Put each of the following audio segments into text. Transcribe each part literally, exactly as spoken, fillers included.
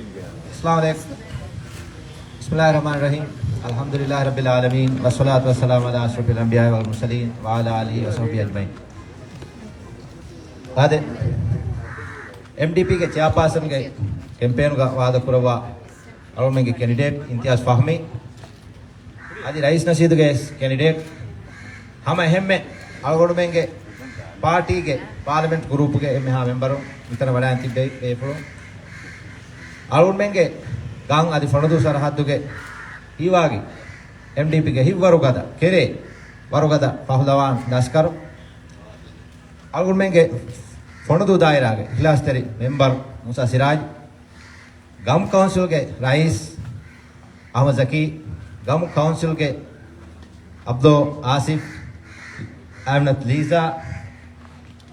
السلام عليكم. بسم الله الرحمن الرحيم. الحمد لله رب العالمين، والصلاة والسلام على أشرف الأنبياء والمرسلين، وعلى آله وصحبه أجمعين. އާދެ، އެމްޑީޕީގެ ޗެއާޕާސަންގެ ކެމްޕޭނުގަ ވާދަކުރައްވާ އަޅުމެންގެ ކެނޑިޑޭޓް އިމްތިޔާޒް ފަހުމީ، އަދި ރައީސް ނަޝީދުގެ ކެނޑިޑޭޓް، ހަމަ އެހެންމެ އަޅުގަނޑުމެންގެ ޕާޓީގެ ޕާލަމެންޓް ގްރޫޕުގެ އެންމެހާ މެމްބަރުން މިތަނަށް ވަޑައިން ތިއްބެވި ބޭފުޅުން، އަޅުގަނޑުމެންގެ ގަން އަދި ފޮނުދޫ ސަރަހައްދުގެ ހީވާގި އެމްޑީޕީގެ ހިތްވަރުގަދަ ކެރޭ ވަރުގަދަ ފަހުލަވާން ލަސްކަރު، އަޅުގަނޑުމެންގެ ފޮނުދޫ ދާއިރާގެ އިޚްލާސްތެރި މެމްބަރު މޫސާ ސިރާޖް، ގަމް ކައުންސިލްގެ ރައީސް އަހްމަދު ޒަކީ، ގަމް ކައުންސިލްގެ އަބްދޯ އާސިފް، އަމްނަތް ލީޒާ،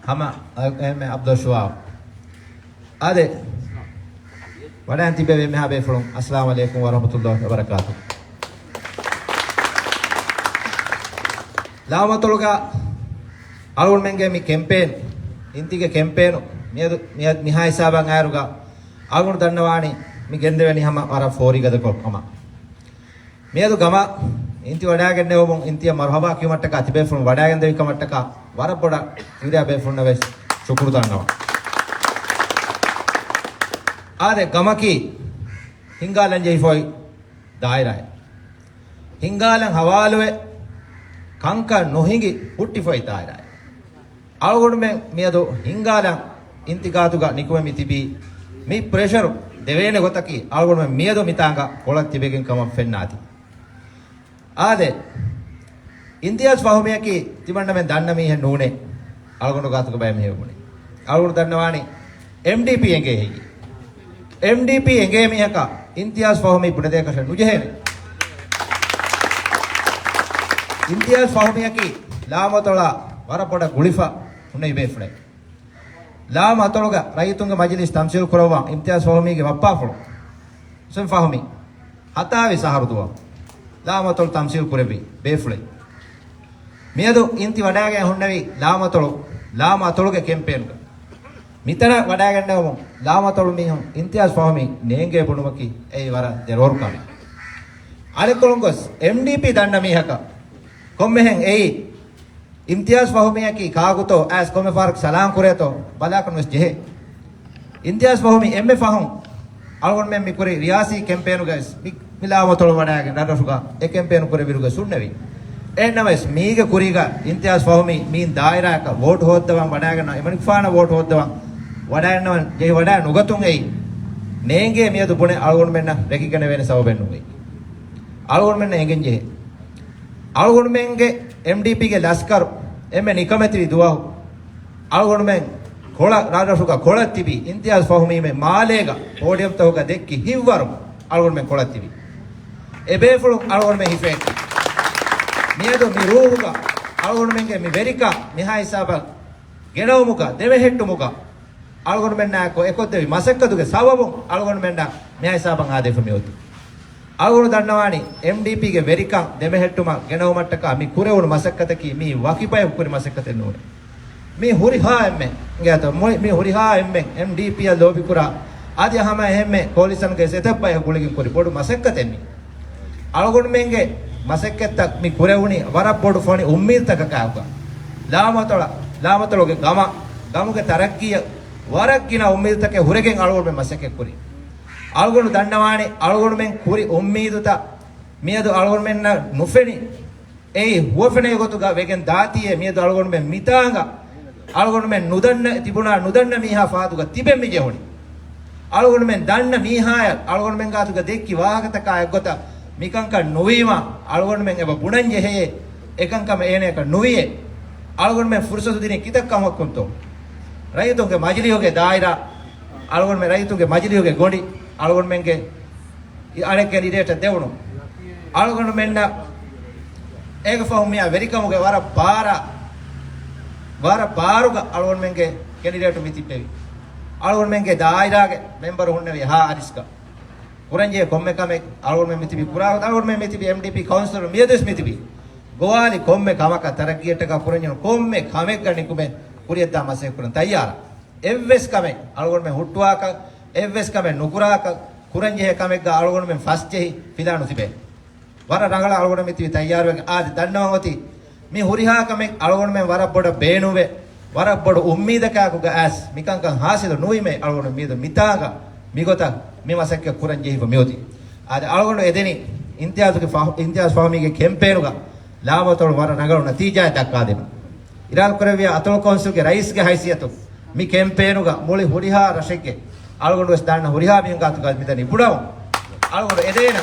ހަމަ އަ-، އެހެންމެ އަބްދޯ ޝުވާބް. އާދެ، ވަޑައިން ތިބެވި އެންމެހާ ބޭފުޅުން، އައްސަލާމު ޢަލައިކުމް ވަރަޙްމަތުﷲ ވަބަރަކާތު. ލާމަތޮޅުގަ އަޅުގަނޑުމެންގެ މި ކެމްޕޭން، އިންތިގެ ކެމްޕޭނު މިއަދު، މިއަދު މިހާ ހިސާބަށް އައިރުގަ އަޅުގަނޑު ދަންނަވާނީ މި ގެންދެވެނީ ހަމަ ވަރަށް ފޯރިގަދަކޮށް ކަމަށް. މިއަދު ގަމަށް އިންތި ވަޑައިގެންނެވުމުން އިންތިއަށް މަރުޙަބާ ކިޔުމަށްޓަކާ ތިބޭފުޅުން ވަޑައިގެންދެވި ކަމަށްޓަކާ ވަރަށް ބޮޑަށް އިވިރާ ބޭފުޅުންނަށް ވެސް ޝުކުރު ދަންނަވަން. އާދެ، ގަމަކީ ހިންގާލަން ޖެހިފައި ދާއިރާއެއް. ހިންގާލަން ހަވާލުވެ ކަންކަން ނުހިނގި ހުއްޓިފައި ދާއިރާއެއް. އަޅުގަނޑުމެން މިއަދު ހިންގާލަން އިންތިގާތުގަ ނިކުމެ މި ތިބީ، މި ޕްރެޝަރު ދެވޭނެ ގޮތަކީ އަޅުގަނޑުމެން މިއަދު މިތާނގަ ކޮޅަށް ތިބެގެން ކަމަށް ފެންނާތީ. އާދެ، އިމްތިޔާޒް ފަހުމީއަކީ ތިމަންނަމެން ދަންނަ މީހެއް ނޫނޭ. އަޅުގަނޑު ގާތުގަ ބައެއް މީހެއް ބުނި. އަޅުގަނޑު ދަންނަވާނީ އެމްޑީޕީ އެނގޭ ހެއްޔޭ. އެމްޑީޕީ އެނގޭ މީހަކަށް އިމްތިޔާޒް ފަހުމީ ބުނެދޭކަށެއް ނުޖެހޭނެ. އިމްތިޔާޒް ފަހުމީއަކީ ލާމަތޮޅާ ވަރަށް ބޮޑަށް ގުޅިފަ ހުންނެވި ބޭފުޅެއް. ލާމަތޮޅުގަ ރައްޔިތުންގެ މަޖިލީސް ތަމްސީލް ކުރައްވާ އިމްތިޔާޒް ފަހުމީގެ ބައްޕާފުޅު ހުސެން ފަހުމީ ހަތާވީސް އަހަރު ދުވަހު ލާމަތޮޅު ތަމްސީލް ކުރެއްވި ބޭފުޅެއް. މިއަދު އިންތި ވަޑައިގެން ހުންނެވީ ލާމަތޮޅު، ލާމަތޮޅުގެ ކެމްޕޭންގަ. މިތަނަށް ވަޑައިގެންނެވުމުން ލާމަތޮޅު މީހުން އިމްތިޔާޒް ފަހުމީ ނޭނގޭ ބުނުމަކީ އެއީ ވަރަށް ދެރޯރު ކަމެއް. އަޅެކޮޅުން ގޮސް އެމްޑީޕީ ދަންނަ މީހަކަށް ކޮންމެހެން އެއީ އިމްތިޔާޒް ފަހުމީއަކީ ކާކުތޯ އައިސް ކޮންމެ ފަހަރަކު ސަލާން ކުރޭތޯ ބަލާކަށް ވެސް ޖެހޭ. އިމްތިޔާޒް ފަހުމީ އެންމެ ފަހުން އަޅުގަނޑުމެން މި ކުރި ރިޔާސީ ކެމްޕޭނުގައި ވެސް މި، މި ލާމަތޮޅު ވަޑައިގެން ރަށްރަށުގަ އެ ކެމްޕޭނު ކުރެއްވިރުގައި ވެސް ހުންނެވި. އެހެންނަމަވެސް މީގެ ކުރީގަ އިމްތިޔާޒް ފަހުމީ މީން ދާއިރާއަކަށް ވޯޓް ހޯއްދަވަން ވަޑައިގަންނަ އެމަނިކުފާނަށް ވޯޓް ހޯއްދަވަން ވަޑައިގަންނަވަން ޖެހި ވަޑައި ނުގަތުން އެއީ ނޭނގޭ މިއަދު ބުނެ އަޅުގަނޑުމެންނަށް ރެކިގަނެވޭނެ ސަބަބެއް ނޫން. އަޅުގަނޑުމެންނަށް އެނގެން ޖެހޭ. އަޅުގަނޑުމެންގެ އެމްޑީޕީގެ ލަސްކަރު އެންމެ ނިކަމެތިވި ދުވަހު އަޅުގަނޑުމެން ކޮޅަށް ރަށްރަށުގަ ކޮޅަށް ތިބި އިމްތިޔާޒް ފަހުމީމެ މާލޭގަ ޕޯޑިއަމްތަކުގަ ދެއްކި ހިތްވަރު އަޅުގަނޑުމެން ކޮޅަށް ތިބި. އެ ބޭފުޅުން އަޅުގަނޑުމެން ހިފޭތި. މިއަދު މި ރޫހުގަ އަޅުގަނޑުމެންގެ މި ވެރިކަން މިހާ ހިސާބަށް ގެނައުމުގަ ދެމެހެއްޓުމުގަ އަޅުގަނޑުމެންނާއެކު އެކޮށްދެވި މަސައްކަތުގެ ސަބަބުން އަޅުގަނޑުމެންނަށް މިހާ ހިސާބަށް އާދެފަ މިއޮތީ. އަޅުގަނޑު ދަންނަވާނީ އެމްޑީޕީގެ ވެރިކަން ދެމެހެއްޓުމަށް ގެނައުމަށްޓަކާ މި ކުރެވުނު މަސައްކަތަކީ މީ ވަކި ބަޔަކު ކުރި މަސައްކަތެއް ނޫނޭ. މީ ހުރިހާ އެންމެ، އިނގޭތޯ، މުޅި މީ ހުރިހާ އެންމެ އެމްޑީޕީއަށް ލޯބިކުރާ، އަދި ހަމަ އެހެންމެ ކޯލިޝަންގެ އެތައް ބަޔަކު ގުޅިގެން ކުރި ބޮޑު މަސައްކަތެއް މީ. އަޅުގަނޑުމެންގެ މަސައްކަތްތައް މި ކުރެވުނީ ވަރަށް ބޮޑު ފޮނި އުއްމީދުތަކަކާއެކުގަ. ލާމަތޮޅަށް، ލާމަތޮޅުގެ ގަމަށް، ގަމުގެ ތަރައްގީއަށް ވަރަށް ގިނަ އުއްމީދުތަކެއް ހުރެގެން އަޅުގަނޑުމެން މަސައްކަތް ކުރީ. އަޅުގަނޑު ދަންނަވާނެ، އަޅުގަނޑުމެން ކުރި އުއްމީދުތައް މިއަދު އަޅުގަނޑުމެންނަށް ނުފެނި، އެއީ ހުވަފެނޭ ގޮތުގަ ވެގެން ދާތީއޭ. މިއަދު އަޅުގަނޑުމެން މިތާނގަ އަޅުގަނޑުމެން ނުދަންނަ، ތިބުނާ ނުދަންނަ މީހާ ފާދުގަ ތިބެން މި ޖެހުނީ. އަޅުގަނޑުމެން ދަންނަ މީހާޔަށް އަޅުގަނޑުމެން ގާތުގަ ދެއްކި ވާހަކަތަކާ އެއްގޮތަށް މިކަންކަން ނުވީމާ، އަޅުގަނޑުމެން އެބަ ބުނަން ޖެހޭ އެކަންކަމެއް އޭނަޔަކަށް ނުވިއޭ. އަޅުގަނޑުމެން ފުރުސަތު ދިނީ ކިތައް ކަމަކުންތޯ؟ ރައްޔިތުންގެ މަޖިލީހުގެ ދާއިރާ، އަޅުގަނޑުމެން ރައްޔިތުންގެ މަޖިލީހުގެ ގޮނޑި އަޅުގަނޑުމެންގެ އަނެއް ކެނޑިޑޭޓަށް ދެވުނު. އަޅުގަނޑުމެންނަށް އޭގެ ފަހުން މިއާ ވެރިކަމުގެ ވަރަށް ބާރަށް، ވަރަށް ބާރުގަ އަޅުގަނޑުމެންގެ ކެނޑިޑޭޓު މި ތިއްބެވި. އަޅުގަނޑުމެންގެ ދާއިރާގެ މެމްބަރު ހުންނެވި ހާ އަރިސްގަ. ކުރަންޖެހޭ ކޮންމެ ކަމެއް އަޅުގަނޑުމެން މިތިބީ ކުރާ ގޮތަށް އަޅުގަނޑުމެން މިތިބީ އެމްޑީޕީ ކައުންސިލަރު މިއަދުވެސް މިތިބީ. ގޮވާލި ކޮންމެ ކަމަކަށް ތަރައްގީއަށްޓަކާ ކުރަންޖެހުނު ކޮންމެ ކަމެއްގަ ނިކުމެ ކުރިއަށްދާ މަސައްކަތް ކުރަން ތައްޔާރަށް. އެއްވެސް ކަމެއް އަޅުގަނޑުމެން ހުއްޓުވާކަށް، އެއްވެސް ކަމެއް ނުކުރާކަށް، ކުރަންޖެހޭ ކަމެއްގަ އަޅުގަނޑުމެން ފަސްޖެހި ފިލާނު ތިބޭ. ވަރަށް ރަނގަޅަށް އަޅުގަނޑުމެން މިތިބީ ތައްޔާރުވެގެން. އާދެ، ދަންނަވަން އޮތީ މި ހުރިހާ ކަމެއް އަޅުގަނޑުމެން ވަރަށް ބޮޑަށް ބޭނުންވެ، ވަރަށް ބޮޑު އުއްމީދަކާކުގަ އައިސް މިކަންކަން ހާސިލު ނުވީމޭ އަޅުގަނޑު މިއަދު މިތާގަ މިގޮތަށް މި މަސައްކަތް ކުރަން ޖެހިފަ މިއޮތީ. އާދެ، އަޅުގަނޑު އެދެނީ އިމްތިޔާޒުގެ ފަހު، އިމްތިޔާޒް ފަހުމީގެ ކެމްޕޭނުގަ ލާމަތޮޅު ވަރަށް ރަނގަޅު ނަތީޖާއެއް ދައްކާދިނުން. އިރާދަކުރެއްވިޔާ އަތޮޅު ކައުންސިލްގެ ރައީސްގެ ހައިސިއްޔަތުން މި ކެމްޕޭނުގަ މުޅި ހުރިހާ ރަށެއްގެ އަޅުގަނޑު ވެސް ދާންނަ ހުރިހާ މީހުން ގާތުގަ މިދަނީ ބުނަވަން. އަޅުގަނޑު އެދޭނަ،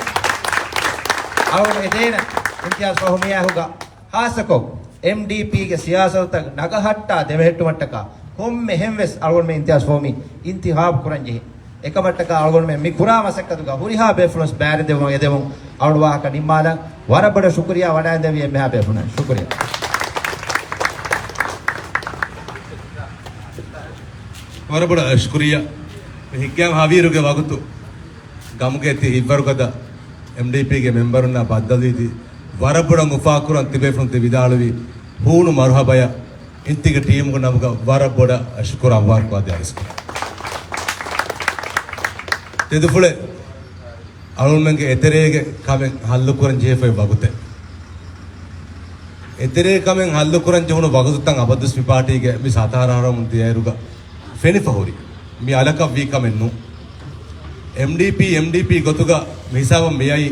އަޅުގަނޑު އެދޭނަ އިމްތިޔާޒް ފަހުމީއާ ހުގަ ހާއްސަކޮށް، އެމްޑީޕީގެ ސިޔާސަތުތައް ނަގަހައްޓާ ދެމެހެއްޓުމަށްޓަކާ ކޮންމެހެން ވެސް އަޅުގަނޑުމެން އިމްތިޔާޒް ފަހުމީ އިންތިހާބު ކުރަން ޖެހޭ. އެކަމަށްޓަކާ އަޅުގަނޑުމެން މި ކުރާ މަސައްކަތުގަ ހުރިހާ ބޭފުޅުން ބައިވެރިވެވުން އެދެވުން އަޅުގަނޑު ވާހަކަ ނިންމާލަން. ވަރަށް ބޮޑަށް ޝުކުރިޔާ ވަޑައިގެންދެވި އެންމެހާ ބޭފުޅުންނަށް. ޝުކުރިޔާ. ވަރަށް ބޮޑަށް ޝުކުރިޔާ. މި ހިތްގައިމު ހަވީރުގެ ވަގުތު ގަމުގެ ތި ހިތްވަރުގަދަ އެމްޑީޕީގެ މެމްބަރުންނާ ބައްދަލުވީތީ ވަރަށް ބޮޑަށް އުފާކުރަން ތިބޭފުޅުން ތި ވިދާޅުވީ ހޫނު މަރުހަބަޔަށް. އިންތިގެ ޓީމުގެ ނަމުގަ ވަރަށް ބޮޑަށް ޝުކުރު އަވާރުކޮށް އަދި އަރިސްކުރަން. ތެދުފުޅެއް އަޅުގަނޑުމެންގެ އެތެރޭގެ ކަމެއް ހައްލުކުރަން ޖެހިފައި ވަގުތެއް. އެތެރޭ ކަމެއް ހައްލުކުރަން ޖެހުނު ވަގުތުތައް އަބަދުވެސް މި ޕާޓީގެ މި ސަތާރަ އަހަރު ދިޔައިރުގަ ފެނިފަ ހުރި. މި އަލަކަށް ވީ ކަމެއް ނޫން. އެމްޑީޕީ، އެމްޑީޕީ ގޮތުގަ މި ހިސާބަށް މިއައީ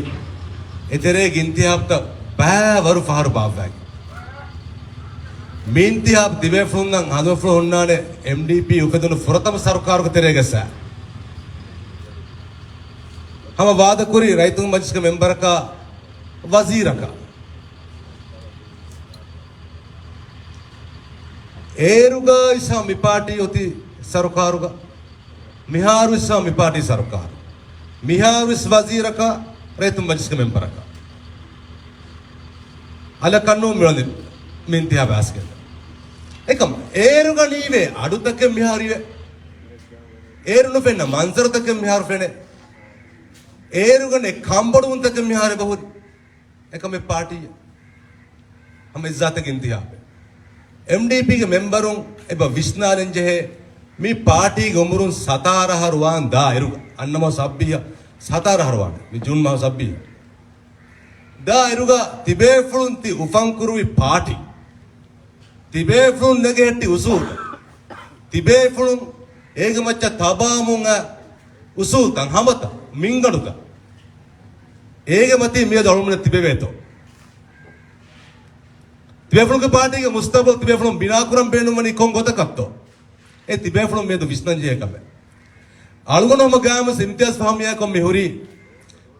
އެތެރޭގެ އިންތިހާބުތައް ބައިވަރު ފަހަރު ބާއްވައިގެން. މި އިންތިހާބު ތިބޭފުޅުންނަށް ހަނދުމަފުޅު ހުންނާނެ އެމްޑީޕީ އުފެދުނު ފުރަތަމަ ސަރުކާރުގެ ތެރޭގަ ސާ. ހަމަ ވާދަކުރި ރައްޔިތުންގެ މަޖިލިސްގެ މެމްބަރަކާ ވަޒީރަކާ. އޭރުގަ އިސް ހަމަ މި ޕާޓީ އޮތީ ސަރުކާރުގަ. މިހާރު އިސް ހަމަ މި ޕާޓީ ސަރުކާރު. މިހާރު އިސް ވަޒީރަކާ، ރައްޔިތުންގެ މަޖިލިސްގެ މެމްބަރަކާ. އަލަކަށް ނޫން މިއޮތީ މި އިންތިހާބު އައިސްގެން. އެކަމް އޭރުގަ ނީވޭ އަޑުތަކެއް މިހާރު އިވޭ. އޭރު ނުފެންނަ މަންޒަރުތަކެއް މިހާރު ފެނޭ. އޭރުގަ ނެތް ކަންބޮޑުވުންތަކެއް މިހާރު އެބަހުރި. އެކަމެއް ޕާޓީއެއް. ހަމަ އިއްޒާތެއްގެ އިންތިހާބެއް. އެމްޑީޕީގެ މެމްބަރުން އެބަ ވިސްނާލަން ޖެހޭ، މި ޕާޓީގެ އުމުރުން ސަތާރަ އަހަރު ވާން ދާ އިރުގަ، އަންނަމަ ސައްބީހަ ސަތާރަ އަހަރު ވާނެ. މި ޖޫން މަހު ސައްބީހަ. ދާ އިރުގަ ތިބޭފުޅުން ތި އުފަންކުރުވި ޕާޓީ. ތިބޭފުޅުން ނެގެހެއްޓި އުސޫލް. ތިބޭފުޅުން އޭގެ މައްޗަށް ތަބާމުން އައި އުސޫލްތައް، ހަމަތައް، މިންގަނޑުތައް. އޭގެ މަތީ މިއަދު އަޅުގަނޑުމެން ތިބެވޭތޯ؟ ތިބޭފުޅުންގެ ޕާޓީގެ މުސްތަގުބަލް ތިބޭފުޅުން ބިނާކުރަން ބޭނުންވަނީ ކޮން ގޮތަކަށްތޯ؟ އެ ތިބޭފުޅުން މިއަދު ވިސްނަން ޖެހޭ ކަމެއް. އަޅުގަނޑު ހަމަ ގާމުސް އިމްތިޔާޒް ފަހުމީއާ ކޮށް މި ހުރީ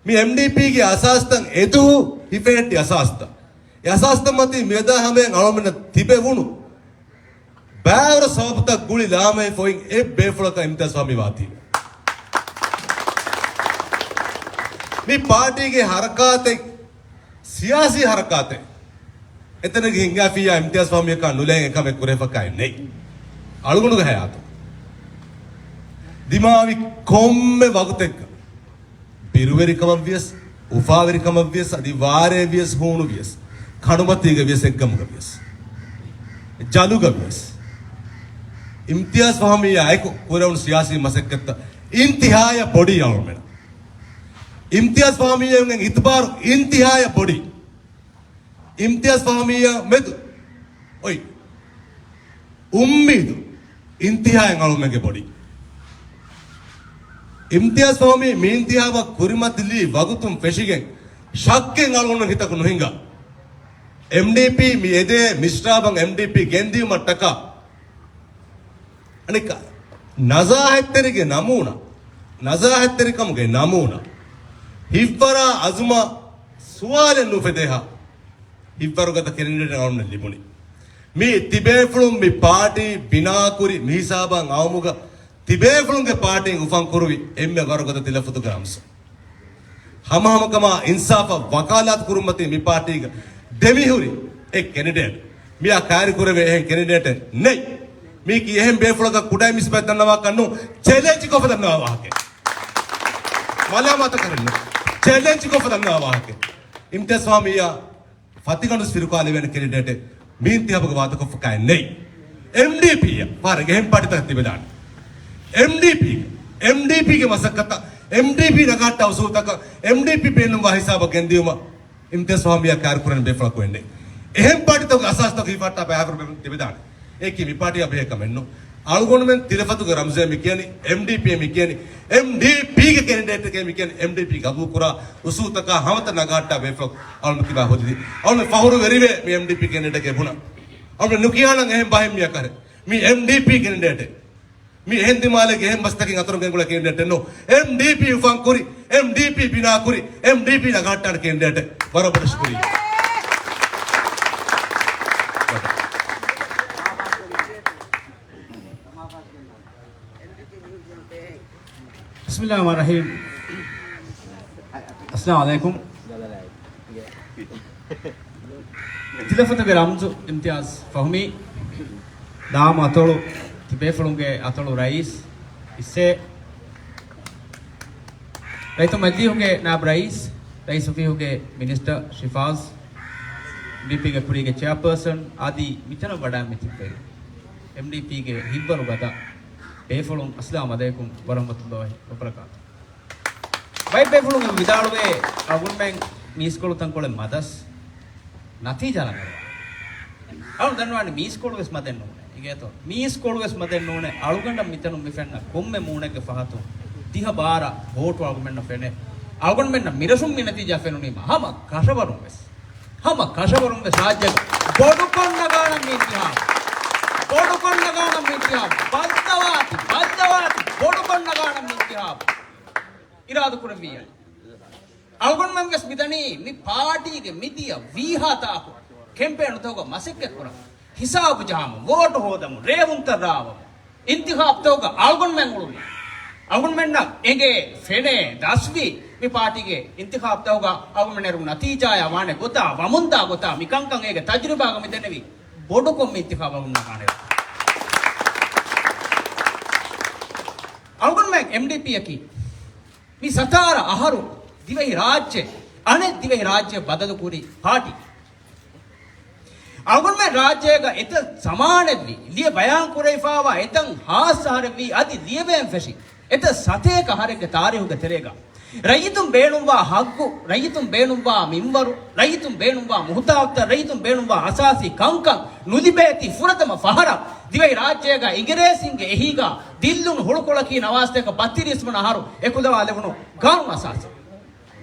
މި އެމްޑީޕީގެ އަސާސްތައް އެދުހު ހިފެހެއްޓި އަސާސްތައް. އެ އަސާސްތައް މަތީ މިއަދާ ހަމަޔަށް އަޅުގަނޑުމެންނަށް ތިބެވުނު ބައިވަރު ސަބަބުތައް ގުޅި ލާމެހިފަ އޮތް އެއް ބޭފުޅަކަށް އިމްތިޔާޒް ފަހުމީ ވާތީ. މި ޕާޓީގެ ހަރަކާތެއް، ސިޔާސީ ހަރަކާތެއް، އެތަނަށް ހިނގާފިއްޔާ އިމްތިޔާޒް ފަހުމީއަކާ ނުލައި އެކަމެއް ކުރެވިފަކާއެއް ނެތް. އަޅުގަނޑުގެ ހަޔާތު ދިމާވި ކޮންމެ ވަގުތެއްގަ ބިރުވެރިކަމަށްވިޔަސް، އުފާވެރިކަމަށްވިޔަސް، އަދި ވާރޭ ވިޔަސް، ހޫނު ވިޔަސް، ކަނޑުމަތީގަ ވިޔަސް، އެއްގަމުގަ ވިޔަސް، ޖަލުގަ ވިޔަސް، އިމްތިޔާޒް ފަހުމީއާ އެކު ކުރެވުނު ސިޔާސީ މަސައްކަތްތައް އިންތިހާޔަށް ބޮޑީ އަޅުގަނޑުމެންނަށް. އިމްތިޔާޒް ފަހުމީއަށް އިތުބާރު އިންތިހާޔަށް ބޮޑީ. އިމްތިޔާޒް ފަހުމީއާ މެދު އޮތް އުއްމީދު އިންތިހާއިން އަޅުގަނޑުމެންގެ ބޮޑީ. އިމްތިޔާޒް ފަހުމީ މި އިންތިހާބަށް ކުރިމަތިލީ ވަގުތުން ފެށިގެން ޝައްކެއް އަޅުގަނޑު ހިތަކު ނުހިނގާ. އެމްޑީޕީ މި އެދޭ މިސްރާބަށް އެމްޑީޕީ ގެންދިއުމަށްޓަކާ އަނެއްކާ، ނަޒާހަތްތެރިގެ ނަމޫނާ، ނަޒާހަތްތެރިކަމުގެ ނަމޫނާ، ހިތްވަރާ އަޒުމާ ސުވާލެއް ނުފެދޭހާ، ހިތްވަރުގަދަ ކެނޑިޑޭޓެއް އަޅުގަނޑަށް ލިބުނީ. މި ތިބޭފުޅުން މި ޕާޓީ ބިނާކުރި މިހިސާބަށް އައުމުގަ ތިބޭފުޅުންގެ ޕާޓީން އުފަންކުރުވި އެންމެ ވަރުގަދަ ތިލަފުތުގެ ރަމްޒު. ހަމަހަމަކަމާ އިންސާފަށް ވަކާލާތު ކުރުމަތީ މި ޕާޓީގަ ދެމިހުރި އެއް ކެނޑިޑޭޓް. މިއާ ކައިރިކުރެވޭ އެހެން ކެނޑިޑޭޓެއް ނެތް. މީކީ އެހެން ބޭފުޅަކަށް ކުޑައިމީސްބައި ދަންނަވާކަށް ނޫން، ޗެލެންޖްކޮށްފަ ދަންނަވާ ވާހަކަ. މަލާމާތަކަށް ނޫން، ޗެލެންޖްކޮށްފަ ދަންނަވާ ވާހަކަ. އިމްތިޔާޒް ފަހުމީއާ ފަތިގަނޑު ފިރުކާލެވޭނެ ކެނޑިޑޭޓެއް މި އިންތިހާބުގަ ވާދަކޮށްފަކާއެއް ނެތް. އެމްޑީޕީއަށް ފަހަރެއް އެހެން ޕާޓީތަކެއް ތިބެދާނެ. އެމްޑީޕީގެ، އެމްޑީޕީގެ މަސައްކަތަށް އެމްޑީޕީ ނަގާއްޓާ އުސޫލުތަކަށް އެމްޑީޕީ ބޭނުންވާ ހިސާބަށް ގެންދިއުމަށް އިމްތިޔާޒް ފަހުމީއާ ކައިރިކުރަން ބޭފުޅަކު ވެންނެ. އެހެން ޕާޓީތަކުގެ އަސާސްތަކުގެ ހިފަހައްޓާ ބައިވެރިވެ ތިބެދާނެ. އެއީކީ މި ޕާޓީއާ ބެހޭ ކަމެއްނު. އަޅުގަނޑުމެން ތިލަފަތުގެ ރަމްޒޭ މި ކިޔަނީ، އެމްޑީޕީ މި ކިޔަނީ، އެމްޑީޕީގެ ކެނޑިޑޭޓެކޭ މި ކިޔަނީ، އެމްޑީޕީ ގަބޫލުކުރާ އުސޫލުތަކާ ހަމަތަ ނަގާއްޓާ ބޭފުޅަކު އަޅުގަނޑު ތިބާ ހޯދި. އަޅުގަނޑު ފަހުރު ވެރިވޭ މި އެމްޑީޕީ ކެނޑިޑޭޓެކޭ ބުނަން. އަޅުގަނޑު ނުކިޔާނަން އެހެން ބަހެއް މިއަކަށް. މި އެމްޑީޕީ ކެނޑިޑޭޓެއް. މި އެހެން ދިމާލެއްގެ އެހެން ބަސްތަކެއް އަތުރުން ގެންގުޅޭ ކެނޑިޑޭޓެއް ނޫން. އެމްޑީޕީ އުފަންކުރި، އެމްޑީޕީ ބިނާކުރި، އެމްޑީޕީ ނަގާއްޓާނެ ކެނޑިޑޭޓެއް. ވަރަށް ބޮޑަށް ޝުކުރިއްޔާ. ބިސްމިއްލާހި ރަޙްމާނި ރަޙީމް. އައްސަލާމު ޢަލައިކުމް. ތިލަފަތުގެ ރަމްޒު އިމްތިޔާޒް ފަހުމީ، ދާމު އަތޮޅު، ތިބޭފުޅުންގެ އަތޮޅު ރައީސް އިސޭ، ރައްޔިތުން މަޖިލީހުގެ ނާއިބު ރައީސް، ރައީސް އޮފީހުގެ މިނިސްޓަރ ޝިފާޒް، އެމްޑީޕީގެ ކުރީގެ ޗެއާޕާސަން އަދި މިތަނަށް ވަޑައި މިތިބެ އެމްޑީޕީގެ ހިތްވަރު ގަދަ ބޭފުޅުން، އައްސަލާމު ޢަލައިކުމް ވަރަޙްމަތުﷲި ވަބަރަކާތު. ބައެއް ބޭފުޅުން ވިދާޅުވޭ، އަޅުގަނޑުމެން މީސްކޮޅު ތަންކޮޅެއް މަދަސް ނަތީޖާ ނަގަން. އަޅު ދަންނަވާނެ މީސްކޮޅު ވެސް މަދެއް ނޫނޭ. އިނގޭތޯ؟ މީސްކޮޅު ވެސް މަދެއް ނޫނޭ. އަޅުގަނޑަށް މިތަނުން މި ފެންނަ ކޮންމެ މޫނެއްގެ ފަހަތުން ދިހަ ބާރަ ވޯޓު އަޅުގަނޑުމެންނަށް ފެނޭ. އަޅުގަނޑުމެންނަށް މިރަށުން މި ނަތީޖާ ފެނުނީމަ ހަމަ ކަށަވަރުން ވެސް. ހަމަ ކަށަވަރުން ވެސް ރާއްޖޭގަ ބޮޑުކޮށް ނަގާނަން މި އިންތިހާބު. ބޮޑުކޮށް ނަގާނަން މި އިންތިހާބު. ބައްދަވާތި، ބައްދަވާތި، ބޮޑުކޮށް ނަގާނަން މި އިންތިހާބު. އިރާދަކުރެއްވިއްޔާ. އަޅުގަނޑުމެން ވެސް މިދަނީ މި ޕާޓީގެ މިދިޔަ ވީހާ ތާކު ކެމްޕޭނުތަކުގަ މަސައްކަތްކުރަން. ހިސާބު ޖަހަމުން، ވޯޓު ހޯދަމުން، ރޭވުންތައް ރާވަމުން. އިންތިޚާބުތަކުގަ އަޅުގަނޑުމެން އުޅުނީ. އަޅުގަނޑުމެންނަށް އެނގޭ، ފެނޭ، ދަސްވީ މި ޕާޓީގެ އިންތިޚާބުތަކުގަ އަޅުގަނޑުމެން ނަތީޖާޔާ ވާނެ ގޮތާ، ވަމުންދާ ގޮތާ، މި ކަންކަން އޭގެ ތަޖުރިބާގަ މި ދެންނެވި ބޮޑުކޮށް މި އިންތިޚާބު އަޅުގަނޑުމެންނަށް ކާނެ. އަޅުގަނޑުމެން އެމްޑީޕީއަކީ މި ސަތާރަ އަހަރު ދިވެހި ރާއްޖެ، އަނެއް ދިވެހި ރާއްޖެ ބަދަލުކުރި ޕާޓީ. އަޅުގަނޑުމެން ރާއްޖޭގަ އެތައް ޒަމާނެއްވީ، ލިޔެ ބަޔާން ކުރެވިފާވާ އެތައް ހާއްސަ އަހަރެއްވީ، އަދި ލިޔެވޭން ފެށި އެތައް ސަތޭކަ އަހަރެއްގެ ތާރީހުގެ ތެރޭގަ ރައްޔިތުން ބޭނުންވާ ހައްގު، ރައްޔިތުން ބޭނުންވާ މިންވަރު، ރައްޔިތުން ބޭނުންވާ މުހުތާވަތައް، ރައްޔިތުން ބޭނުންވާ އަސާސީ ކަންކަން ނުލިބޭތީ ފުރަތަމަ ފަހަރަށް ދިވެހި ރާއްޖޭގަ އިނގިރޭސިންގެ އެހީގަ ދިއްލުނު ހުޅުކޮޅަކީ ނަވާސްތޭކަ ބައްތިރީސް ވަނަ އަހަރު އެކުލަވާލެވުނު ގާނޫނު އަސާސީ.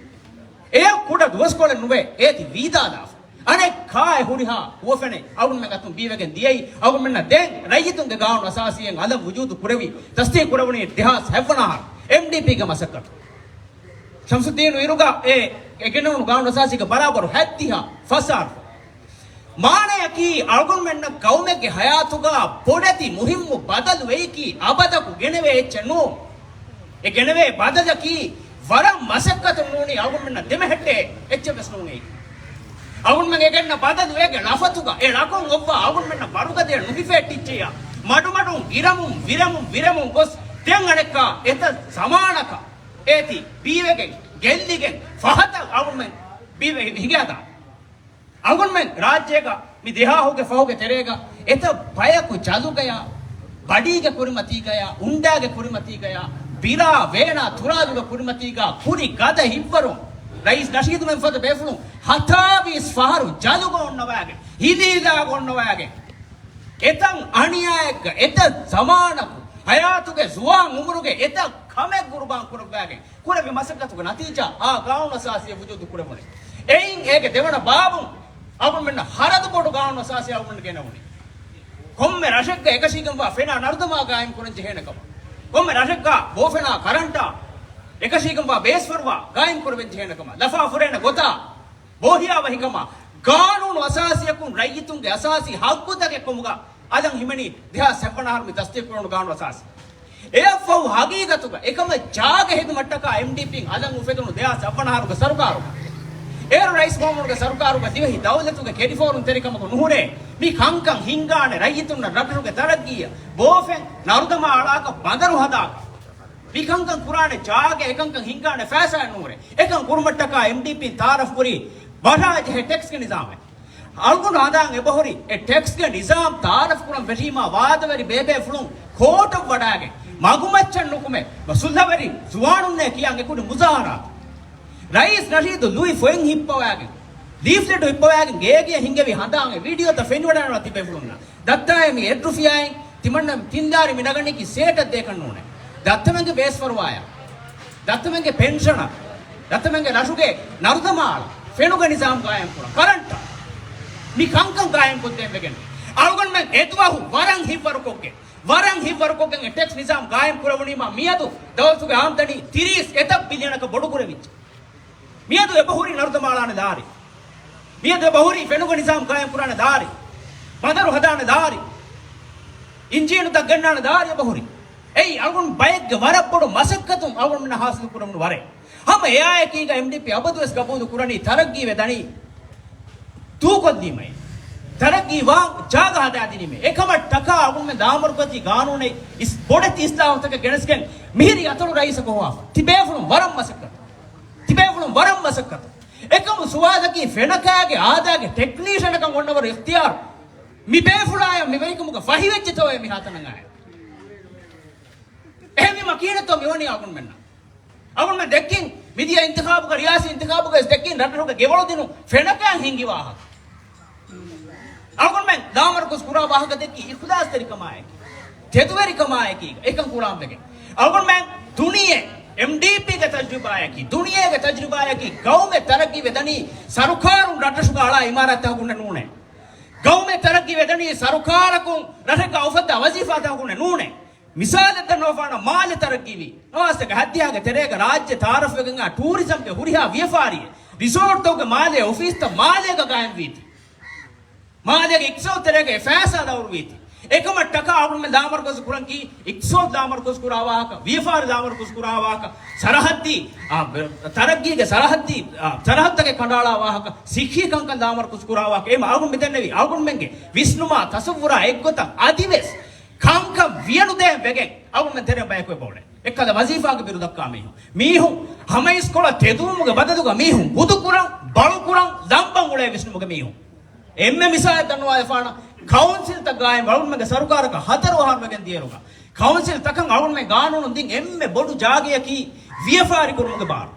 އެޔަށް ކުޑަ ދުވަސްކޮޅެއް ނުވެ އޭތި ވީދާލާފަ. އަނެއްކާއެއް ހުރިހާ ހުވަފެނެއް އަޅުގަނޑުމެން އަތުން ބީވެގެން ދިޔައީ. އަޅުގަނޑުމެންނަށް ދެން ރައްޔިތުންގެ ގާނޫނު އަސާސީއެއް އަލަށް ވުޖޫދު ކުރެވި، ތަސްދީޤު ކުރެވުނީ ދެހާސް ހަތްވަނަ އަހަރު އެމްޑީޕީގެ މަސައްކަތު. ޝަމްސުއްދީނު އިރުގަ އެ، އެ ގެނެވުނު ގާނޫނު އަސާސީގެ ބަރާބަރު ހަތްދިހަ ފަސް އަހަރު. މާނަޔަކީ، އަޅުގަނޑުމެންނަށް ގައުމެއްގެ ހަޔާތުގަ ބޮޑެތި މުހިއްމު ބަދަލު ވެއިކީ އަބަދަކު ގެނެވޭ އެއްޗެއް ނޫން. އެ ގެނެވޭ ބަދަލަކީ ވަރަށް މަސައްކަތުން ނޫނީ އަޅުގަނޑުމެންނަށް ދެމެހެއްޓޭ އެއްޗެއް ވެސް ނޫން އެއީ. އަޅުގަނޑުމެން އެ ގެންނަ ބަދަލު އޭގެ ޅަފަތުގަ އެ ޅަކުން އޮއްވާ އަޅުގަނޑުމެންނަށް ވަރުގަދަޔަށް ނުހިފޭ އެއްޗެއްޔާ. މަޑުމަޑުން ގިރަމުން ވިރެމުން ވިރެމުން ގޮސް ދެން އަނެއްކާ އެތައް ޒަމާނަކަށް އޭތި ބީވެގެން ގެއްލިގެން ފަހަތަށް އަޅުގަނޑުމެން ބީވެ ހިނގާދާ. އަޅުގަނޑުމެން ރާއްޖޭގަ މި ދެހާހުގެ ފަހުގެ ތެރޭގަ އެތައް ބަޔަކު ޖަލުގަޔާ، ބަޑީގެ ކުރިމަތީގަޔާ، އުންޑާގެ ކުރިމަތީގަޔާ، ބިރާ ވޭނާ ތުރާލުގެ ކުރިމަތީގަ ކުރި ގަދަ ހިތްވަރުން ރައީސް ނަޝީދު މެންފަދަ ބޭފުޅުން ހަތާވީސް ފަހަރު ޖަލުގަ އޮންނަވާގެން، ހިލީލާގަ އޮންނަވާގެން، އެތައް އަނިޔާއެއްގަ، އެތައް ޒަމާނަކު، ހަޔާތުގެ ޒުވާން އުމުރުގެ އެތައް ކަމެއް ގުރުބާން ކުރައްވާގެން، ކުރެއްވި މަސައްކަތުގެ ނަތީޖާ އާ ގާނޫނު އަސާސީ ވުޖޫދު ކުރެވުނީ. އެއިން އޭގެ ދެވަނަ ބާބުން އަޅުގަނޑުމެންނަށް ހަރަދު ބޮޑު ގާނޫނު އަސާސީ އަޅުގަނޑު ގެނެވުނީ. ކޮންމެ ރަށެއްގަ އެކަށީގެންވާ ފެނާ ނަރުދަމާ ގާއިމް ކުރަން ޖެހޭނެ ކަމަށް، ކޮންމެ ރަށެއްގަ ބޯފެނާ ކަރަންޓާ އެކަށީގެންވާ ބޭސްފަރުވާ ގާއިމް ކުރެވެން ޖެހޭނެ ކަމަށް، ލަފާ ފުރޭނެ ގޮތާ ބޯހިޔާވަހިކަމާ ގާނޫނު އަސާސީއަކުން ރައްޔިތުންގެ އަސާސީ ހައްގުތަކެއް ކޮމުގަ އަލަށް ހިމެނީ ދެހާސް ހަތްވަނަ އަހަރު މި ތަސްދީޤުކުރެވުނު ގާނޫނު އަސާސީ. އެއަށްފަހު ހަގީގަތުގަ އެކަމަށް ޖާގަ ހެދުމަށްޓަކާ އެމްޑީޕީން އަލަށް އުފެދުނު ދެހާސް ހަތްވަނަ އަހަރުގެ ސަރުކާރުގަ، އޭރު ރައީސް މައުމޫނުގެ ސަރުކާރުގަ ދިވެހި ދައުލަތުގެ ކެރިފޯރުންތެރިކަމަކު ނުހުރޭ މި ކަންކަން ހިންގާނެ، ރައްޔިތުންނަށް ރަށްރަށުގެ ތަރައްގީއަށް، ބޯފެން ނަރުދަމާ އަޅާކަށް، ބަނދަރު ހަދާކަށް، މި ކަންކަން ކުރާނެ ޖާގަ އެކަންކަން ހިންގާނެ ފައިސާއެއް ނުހުރޭ. އެކަން ކުރުމަށްޓަކާ އެމްޑީޕީން ތައާރަފް ކުރީ ބަހާޖެހޭ ޓެކްސްގެ ނިޒާމެއް. އަޅުގަނޑު ހަނދާން އެބަހުރި، އެ ޓެކްސްގެ ނިޒާމް ތައާރަފް ކުރަން ފެށީމާ ވާދަވެރި ބޭބޭފުޅުން ކޯޓަށް ވަޑާގެން، މަގުމައްޗަށް ނުކުމެ، މަ ސުލްހަވެރި ޒުވާނުންނޭ ކިޔާން އެކުޑި މުޒާހަރާ. ރައީސް ނަޝީދު ލުއި ފޮތް ހިއްޕަވާގެން، ލީފްލެޓު ހިއްޕަވާގެން ގޭގެ ހިނގެވި ހަނދާން އެ ވީޑިއޯތައް ފެނިވަޑައިގަންނަވާ ތިބޭފުޅުންނަށް. ދައްތާއޭ މި އެއްރުފިޔާއިން ތިމަންނަ ތިންދާރި މި ނަގަނީކީ ސޭޓަށް ދޭކަށް ނޫނޭ. ދައްތަމެންގެ ބޭސްފަރުވާޔަށް، ދައްތަމެންގެ ޕެންޝަނަށް، ދައްތަމެންގެ ރަށުގެ ނަރުދަމާޅަށް، ފެނުގެ ނިޒާމް ގާއިމް ކުރަން، ކަރަންޓަށް، މި ކަންކަން ގާއިމް ކޮށްދޭން ވެގެން. އަޅުގަނޑުމެން އެދުވަހު ވަރަށް ހިތްވަރުކޮށްގެން، ވަރަށް ހިތްވަރުކޮށްގެން އެ ޓެކްސް ނިޒާމް ގާއިމް ކުރެވުނީމާ މިއަދު ދައުލަތުގެ އާމްދަނީ ތިރީސް އެތައް ބިލިއަނަކަށް ބޮޑުކުރެވިއްޖެ. މިއަދު އެބަހުރީ ނަރުދަމާޅާނެ ދާރި. މިއަދު އެބަހުރީ ފެނުގެ ނިޒާމް ގާއިމް ކުރާނެ ދާރި. ބަނދަރު ހަދާނެ ދާރި. އިންޖީނުތައް ގަންނާނެ ދާރި އެބަހުރީ. އެއީ އަޅުގަނޑު ބައެއްގެ ވަރަށް ބޮޑު މަސައްކަތުން އަޅުގަނޑުމެންނަށް ހާސިލް ކުރެވުނު ވަރެއް. ހަމަ އެއާއެކީގަ އެމްޑީޕީ އަބަދުވެސް ގަބޫލު ކުރަނީ ތަރައްގީވެ ދަނީ ދޫކޮށްދީމައޭ. ތަރައްގީ ވާން ޖާގަ ހަދާދިނީމޭ. އެކަމަށްޓަކާ އަޅުގަނޑުމެން ލާމަރުކަޒީ ގާނޫނެއް އިސް ބޮޑެތި އިސްލާހުތަކެއް ގެނެސްގެން މިހިރީ އަތޮޅު ރައީސަކު ހޮވާފަ. ތިބޭފުޅުން ވަރަށް މަސައްކަތު. ތިބޭފުޅުން ވަރަށް މަސައްކަތު. އެކަމު ސުވާލަކީ ފެނަކާގެ އާދާގެ ޓެކްނީޝަނަކަށް އޮންނަވަރު އިޚްތިޔާރު މި ބޭފުޅާޔަށް މި ވެރިކަމުގަ ފަހިވެއްޖެތޯއޭ މިހާތަނަށް އާއެއް. އެހެންވީމަ ކިހިނެއްތޯ މިވަނީ އަޅުގަނޑުމެންނަށް؟ އަޅުގަނޑުމެން ދެއްކިން މިދިޔަ އިންތިޚާބުގަ، ރިޔާސީ އިންތިޚާބުގަ ވެސް ދެއްކިން ރަށްރަށުގެ ގެވަޅު ދިނުން ފެނަކައިން ހިންގި ވާހަކަ. އަޅުގަނޑުމެން ލާމަރުކަޒު ކުރާ ވާހަކަ ދެއްކީ އިޚްލާޞްތެރިކަމާއެކީ، ތެދުވެރިކަމާއެކީ އެކަން ކުރާން ވެގެން. އަޅުގަނޑުމެން ދުނިޔެ، އެމްޑީޕީގެ ތަޖުރިބާއަކީ، ދުނިޔޭގެ ތަޖުރިބާއަކީ، ގައުމެއް ތަރައްގީވެ ދަނީ ސަރުކާރުން ރަށްރަށުގަ އަޅާ އިމާރާތްތަކަކުންނެއް ނޫނޭ. ގައުމެއް ތަރައްގީވެ ދަނީ ސަރުކާރަކުން ރަށެއްގަ އުފައްދާ ވަޒީފާތަކަކުންނެއް ނޫނޭ. މިސާލެއް ދަންނަވާފާނަށް މާލެ ތަރައްގީވީ. ނަވާސްތޭކަ ހައްދިހާގެ ތެރޭގަ ރާއްޖެ ތައާރަފްވެގެން އާ ޓޫރިޒަމްގެ ހުރިހާ ވިޔަފާރިއެއް، ރިސޯޓްތަކުގެ މާލޭ އޮފީސްތައް މާލޭގަ ގާއިމްވީތީ. މާލޭގެ އިޤްތިޞާދު ތެރޭގަ އެ ފައިސާ ދައުރުވީތީ. އެކަމަށްޓަކާ އަޅުގަނޑުމެން ލާމަރުކަޒު ކުރަން ކީ، އިޤްތިޞާދު ލާމަރުކަޒު ކުރާ ވާހަކަ، ވިޔަފާރި ލާމަރުކަޒު ކުރާ ވާހަކަ، ސަރަހައްދީ، އާ، ތަރައްގީގެ ސަރަހައްދީ، އާ، ސަރަހައްދުތަކެއް ކަނޑައަޅާ ވާހަކަ، ސިއްހީ ކަންކަން ލާމަރުކަޒު ކުރާ ވާހަކަ. އެހެން އަޅުގަނޑު މިދެންނެވީ އަޅުގަނޑުމެންގެ ވިސްނުމާ ތަޞައްވުރާ އެއްގޮތަށް އަދިވެސް ކަންކަން ވިޔަނުދޭން ވެގެން އަޅުގަނޑުމެން ތެރެއަށް ބަޔަކު އެބައުޅޭ. އެއްކަލަ ވަޒީފާގެ ބިރު ދައްކާ މީހުން. މީހުން ހަމަ އިސްކޮޅަށް ތެދުވުމުގެ ބަދަލުގަ މީހުން ގުދުކުރަން، ބަޅުކުރަން، ލަނބަން އުޅޭ ވިސްނުމުގެ މީހުން. އެންމެ މިސާލެއް ދަންނަވާލަފާނަށް، ކައުންސިލްތައް ގާއިމް އަޅުގަނޑުމެންގެ ސަރުކާރަކަށް ހަތަރު އަހަރު ވެގެން ދިޔައިރުގަ، ކައުންސިލްތަކަށް އަޅުގަނޑުމެން ގާނޫނުން ދިން އެންމެ ބޮޑު ޖާގަޔަކީ ވިޔަފާރި ކުރުމުގެ ބާރު.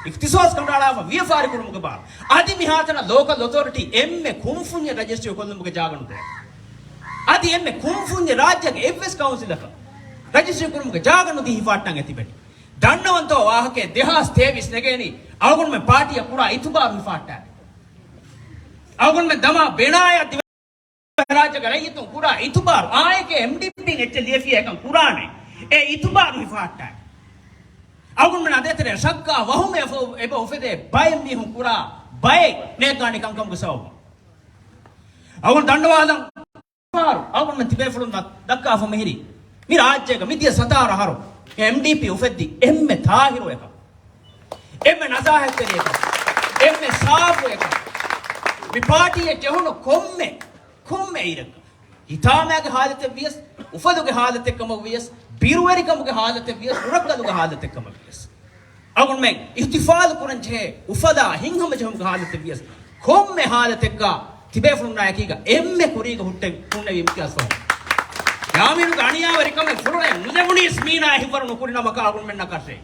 އިޤްތިޞާދު ކަނޑައަޅާފަ ވިޔަފާރި ކުރުމުގެ ބާރު. އަދި މިހާތަނަށް ލޯކަލް އޮތޯރިޓީ އެންމެ ކުންފުންޏެއް ރަޖިސްޓްރީ ކޮށްލުމުގެ ޖާގަ ނުދޭ. އަދި އެންމެ ކުންފުންޏެއް ރާއްޖޭގެ އެއްވެސް ކައުންސިލަކަށް ރަޖިސްޓްރީ ކުރުމުގެ ޖާގަ ނުދީ ހިފާއްޓަން އެ ތިބެނީ. ދަންނަވަންތޯ ވާހަކައެއް ދެހާސް ތޭވީސް ނެގޭނީ އަޅުގަނޑުމެން ޕާޓީއަށް ކުރާ އިތުބާރު ހިފާއްޓާ. އަޅުގަނޑުމެން ދަމާ ބެނާޔަށް ދިވެހިރާއްޖޭގެ ރައްޔިތުން ކުރާ އިތުބާރު އާއެކޭ އެމްޑީޕީން އެއްޗެއް ލިޔެފިޔާ އެކަން ކުރާނެ. އެ އިތުބާރު ހިފާއްޓާ. އަޅުގަނޑުމެން އަދޭތެރޭ ޝައްކާ ވަހުމެއް އެބަ އުފެދޭ ބައެއް މީހުން ކުރާ ބައެއް ނޭއްގާނި ކަންކަމުގެ ސަބަބުން. އަޅުގަނޑު ދަންނަވާލަން އަޅުގަނޑުމެން ތިބޭފުޅުން ދަ-، ދައްކާފަ މިހިރީ، މި ރާއްޖޭގަ މިދިޔަ ސަތާރަ އަހަރު އެމްޑީޕީ އުފެއްދި އެންމެ ތާހިރު އެކަން، އެންމެ ނަޒާހަތްތެރި އެކަން، އެންމެ ސާފު އެކަން. މި ޕާޓީއަށް ޖެހުނު ކޮންމެ، ކޮންމެ އިރަކަށް، ހިތާމައިގެ ހާލަތެއް ވިޔަސް، އުފަލުގެ ހާލަތެއް ކަމަށް ވިޔަސް، ބިރުވެރިކަމުގެ ހާލަތެއް ވިޔަސް، ހުރަކަލުގެ ހާލަތެއް ކަމަށް ވިޔަސް، އަޅުގަނޑުމެން އިހްތިފާލު ކުރަން ޖެހޭ އުފަލާ ހިތްހަމަޖެހުމުގެ ހާލަތެއް ވިޔަސް، ކޮންމެ ހާލަތެއްގަ ތިބޭފުޅުންނާއެކީގަ އެންމެ ކުރީގަ ހުއްޓެން ހުންނެވީ އިމްތިޔާޒް ފަހުމީ. ޔާމީނުގެ އަނިޔާވެރިކަމެއް ފުރޮޅެއް ނުލެވުނީސް މީނާ ހިތްވަރު ނުކުރި ނަމަކަށް އަޅުގަނޑުމެންނަކަށޭ.